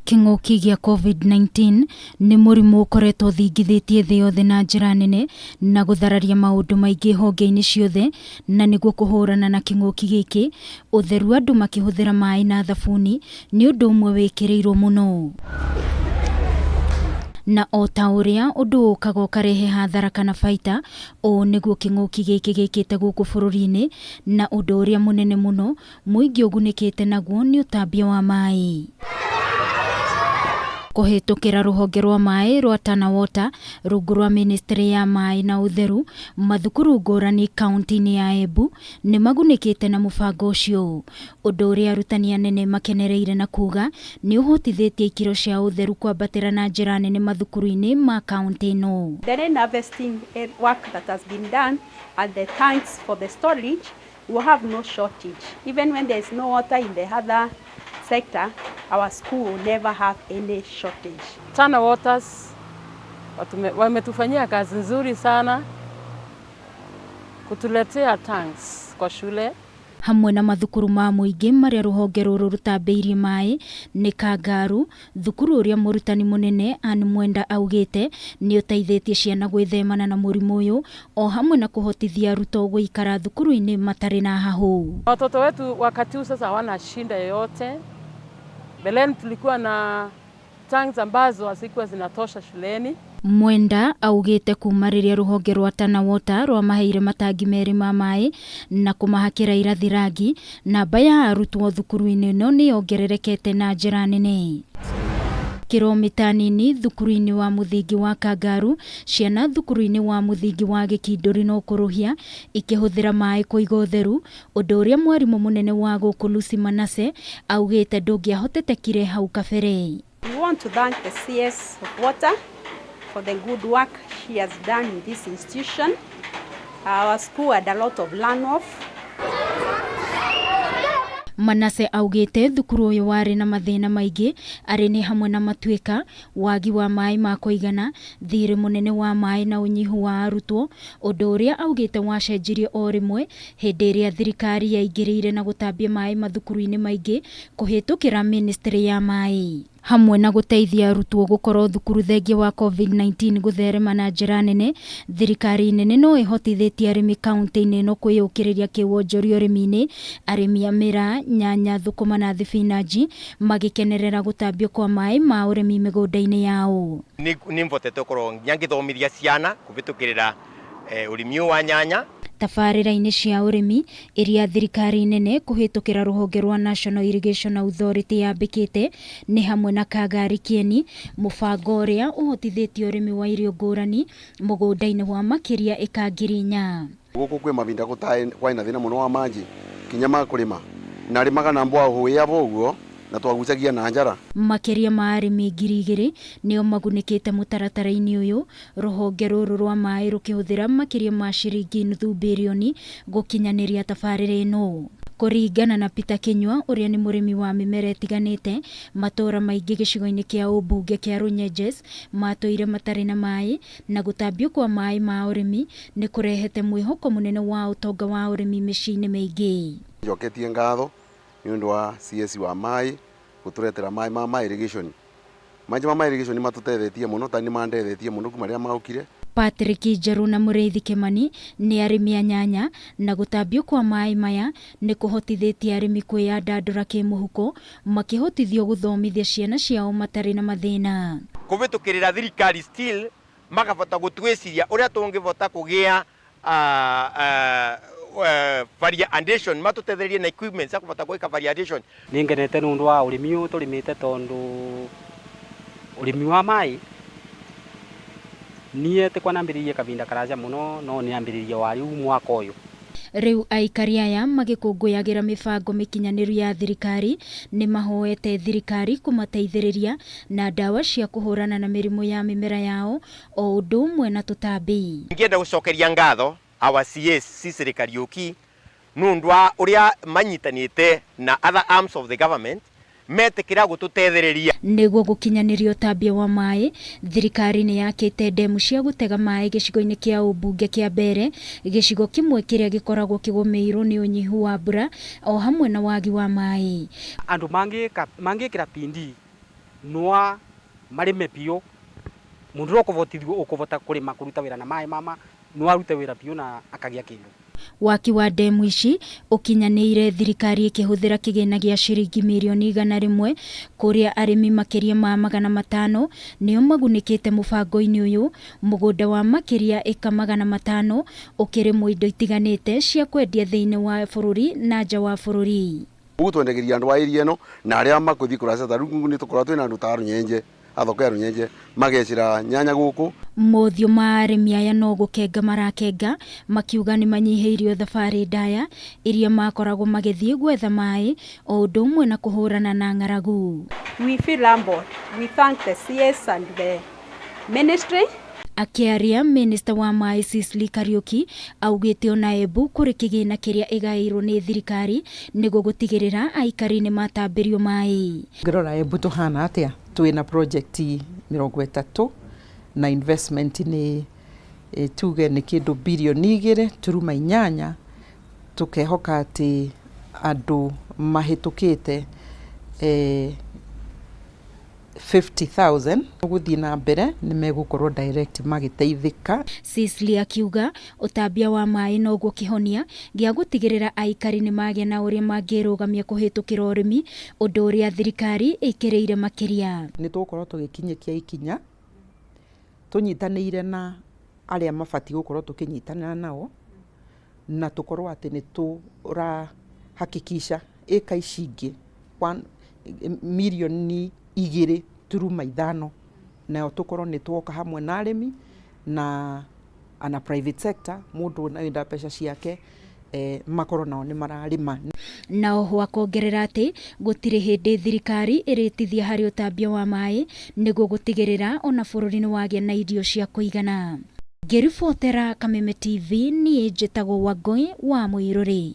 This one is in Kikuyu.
Kĩng'ũki gĩa Covid-19 nĩ mũrimũ ũkoretwo ũthingithĩtie thĩ yothe na njĩra nene na gũthararia maũndũ maingĩ honge-inĩ ciothe, na nĩguo kũhũrana na kĩng'ũki gĩkĩ, ũtheru andũ makĩhũthĩra maĩ na thabuni nĩ ũndũ ũmwe wĩkĩrĩirwo mũno. Na o ta ũrĩa ũndũ ũkaga ũkarehe hathara kana baita, ũũ nĩguo kĩng'ũki gĩkĩ gĩkĩte gũkũ bũrũri-inĩ, na ũndũ ũrĩa mũnene mũno Mũingĩ ũgunĩkĩte naguo nĩ ũtambia wa maĩ. Kũhĩtũkĩra rũhonge rwa maĩ rwa Tana Water rungu rwa mĩnĩstrĩ ya maĩ na ũtheru, mathukuru ngũrani kaunti-inĩ ya Embu nĩ magunĩkĩte na mũbango ũcio. Ũndũ ũrĩa arutani anene makenereire na kuga nĩ ũhotithĩtie ikĩro cia ũtheru kwambatĩra na njĩra nene mathukuru-inĩ ma kaunti ĩno. The rain harvesting work that has been done and the tanks for the storage We have no shortage. Even when there is no water in the other sector, our school will never have any shortage. Tana Waters wametufanyia kazi nzuri sana kutuletea tanks kwa shule. Hamwe na mathukuru ma mũingĩ marĩa rũhonge rũrũ rũtambĩirie maĩ nĩ Kangaru, Thukuru ũrĩa mũrutani mũnene Ann Mwenda augĩte nĩ ũteithĩtie ciana gwĩthemana na mũrimũ ũyũ o hamwe na kũhotithia arutwo gũikara thukuru-inĩ matarĩ na hahũ. Watoto wetu wakati huu sasa hawana shinda yoyote. Mbeleni tulikuwa na tanks ambazo hazikuwa zinatosha shuleni. Mwenda augĩte kuma rĩrĩa rũhonge rwa Tana Water rwamaheire matangi merĩ ma maĩ na kũmahakĩra irathi rangi, namba ya arutwo thukuru-inĩ ĩno nĩ yongererekete na njĩra nene. Kiromita nini thukuru-inĩ wa mũthingi wa Kangaru, ciana thukuru-inĩ wa mũthingi wa Gĩkindũri no kũrũhia ikĩhũthĩra maĩ kũiga ũtheru, ũndũ ũrĩa mwarimũ mũnene wa gũkũ Lucy Manase augĩte ndũngĩahotetekire hau kabere. We want to thank the CS of Water for the good work she has done in this institution. Our school had a lot of runoff. Manase augĩte thukuru ũyũ warĩ na mathĩna maingĩ arĩ nĩ hamwe na matuĩka, wagi wa maĩ ma kũigana, thiirĩ mũnene wa maĩ na ũnyihu wa arutwo, ũndũ ũrĩa augĩte wacenjirie o rĩmwe hĩndĩ ĩrĩa thirikari yaingĩrĩire na gũtambia maĩ mathukuru-inĩ maingĩ kũhĩtũkĩra mĩnĩstrĩ ya maĩ. Hamwe na gũteithia arutwo gũkorwo thukuru thengia wa Covid-19 gũtherema na njĩra nene, thirikari nene no ĩhotithĩtie arĩmi kauntĩ-inĩ ĩno kwĩyũkĩrĩria kĩwonjoria ũrĩmi-inĩ, arĩmi a mĩraa, nyanya, thũkũma na thibinanji magĩkenerera gũtambio kwa maĩ ma ũrĩmi mĩgũnda-inĩ yao. Nĩ votete gũkorwo nginya ngĩthomithia ciana kũvĩtũkĩrĩra ũrĩmi ũyũ wa nyanya. Tabarĩra-inĩ cia ũrĩmi iria thirikari nene kũhĩtũkĩra rũhonge rwa National Irrigation Authority yambĩkĩte nĩ hamwe na Kangari Kĩeni, mũbango ũrĩa ũhotithĩtie ũrĩmi wa irio ngũrani mũgũnda-inĩ wa makĩria ĩka 4,000. Gũkũ kwĩ mavinda gũtaĩ kwaĩ na thĩna mũno wa manjĩ kinya ma kũrĩma na rĩmaga na mbwa hũĩa ũguo na twagucagia na njara. Makĩria ma arĩmi 2,000 nĩo magunĩkĩte mũtaratara-inĩ ũyũ, rũhonge rũrũ rwa maĩ rũkĩhũthĩra makĩria ma ciringi nuthu birioni gũkinyanĩria tabarĩra ĩno. Kũringana na Peter Kĩnyua ũrĩa nĩ mũrĩmi wa mĩmera ĩtiganĩte, matũũra maingĩ gĩcigo-inĩ kĩa ũmbunge kĩa Runyenjes matũire matarĩ na maĩ, na gũtambio kwa maĩ ma ũrĩmi nĩ kũrehete mwĩhoko mũnene wa ũtonga wa ũrĩmi mĩciĩ-inĩ mĩingĩ. Njoketie ngatho nĩ ũndũ wa CS wa maĩ gũtũretera maĩ ma ma irrigation. Maĩ ma irrigation nĩ matũtethetie mũno ta nĩ mandethetie mũno kuma rĩrĩa maũkire. Patrick Njerũ na Mũrĩithi Kĩmani nĩ arĩmi a nyanya na gũtambio kwa maĩ maya nĩ kũhotithĩtie arĩmi kwĩyandandũra kĩmũhuko makĩhotithio gũthomithia ciana ciao matarĩ na mathĩna. Kũvĩtũkĩrĩra thirikari still makavota gũtwĩciria ũrĩa tũngĩvota kũgĩa variation matũtetherie na equipment cia kũvota gwĩka variation. Nĩ ngenete nĩ ũndũ wa ũrĩmi ũyũ tũrĩmĩte tondũ ũrĩmi wa maĩ niĩ tikwa nambĩrĩirie kavinda karaja mũno no nĩ ambĩrĩirie wa rĩu mwaka ũyũ. Rĩu aikari aya magĩkũngũyagĩra mĩbango mĩkinyanĩru ya thirikari nĩ mahoete thirikari kũmateithĩrĩria na ndawa cia kũhũrana na mĩrimũ ya mĩmera yao o ũndũ ũmwe na tũtambi. Ngĩenda gũcokeria ngatho our CS Cicely Kariuki nĩ ũndũ wa ũrĩa manyitanĩte na other arms of the government metĩkĩra gũtũtethereria. Nĩguo gũkinyanĩria ũtambia wa maĩ, thirikari nĩ yakĩte ndemu cia gũtega maĩ gĩcigo-inĩ kĩa ũmbunge kĩa Mbeere, gĩcigo kĩmwe kĩrĩa gĩkoragwo kĩgũmĩirwo nĩ ũnyihu wa mbura o hamwe na wagi wa maĩ. Andũ mangĩkĩra bidii Nwa marime biũ, mundu uria ukuvotithio ukuvota kurima kuruta wira na maĩ mama no arute wira biũ na akagia kindu. Waki wa ndemu ici ũkinyanĩire thirikari ĩkĩhũthĩra kĩgĩna gĩa ciringi mirioni 100, kũrĩa arĩmi makĩria ma 500 nĩo magunĩkĩte mũbango-inĩ ũyũ. Mũgũnda wa makĩria ĩka 500 ũkĩrĩmwo indo itiganĩte cia kwendia thĩinĩ wa bũrũri na nja wa bũrũri. Ugu twendegeria andu a area ino na aria makuthi kuraca ta riu ni tukorwo twina andu ta Runyenje, athoko ya Runyenje magecira nyanya guku. Mothiũ ma arĩmi aya no gũkenga marakenga, makiuga nĩ manyihĩirio thabarĩ ndaya iria makoragwo magĩthiĩ gwetha maĩ, o ũndũ ũmwe na kũhũrana na ng'aragu. We feel humbled. We thank the CS and the ministry. Akĩaria, minista wa maĩ Sicily Kariuki augĩte ona Embu kũrĩ kĩgĩna kĩrĩa ĩgaĩirwo nĩ thirikari nĩguo gũtigĩrĩra aikari nĩ matambĩrio maĩ. Ngĩrora Embu tũhana atĩa, twĩna project 30 na investment nĩ tuge nĩ kĩndũ 2.8 birioni, tũkehoka atĩ andũ mahĩtũkĩte 50,000 gũthiĩ na mbere nĩ megũkorwo direct magĩteithĩka. Sicily akiuga ũtambia wa maĩ noguo kĩhonia gĩa gũtigĩrĩra aikari nĩ magĩa na ũrĩa mangĩrũgamia kũhĩtũkĩra ũrĩmi, ũndũ ũrĩa thirikari ĩkĩrĩire makĩria. Nĩ tũgũkorwo tũgĩkinyĩkia ikinya tũnyitanĩire na arĩa mabatiĩ gũkorwo tũkĩnyitanĩra nao, na tũkorwo atĩ nĩ tũrahakikisha ĩka ici ingĩ 2.5 mirioni nayo tũkorwo nĩ twoka hamwe na arĩmi na ana private sector, mũndũ wĩna mbeca ciake makorwo nao nĩ mararĩma. Na oho akongerera atĩ gũtirĩ hĩndĩ thirikari ĩrĩtithia harĩ ũtambia wa maĩ nĩguo gũtigĩrĩra ona bũrũri nĩ wagĩa na irio cia kũigana. Ngĩribotera Kameme TV, niĩ njĩtagwo Wangũi wa Mũirũrĩ.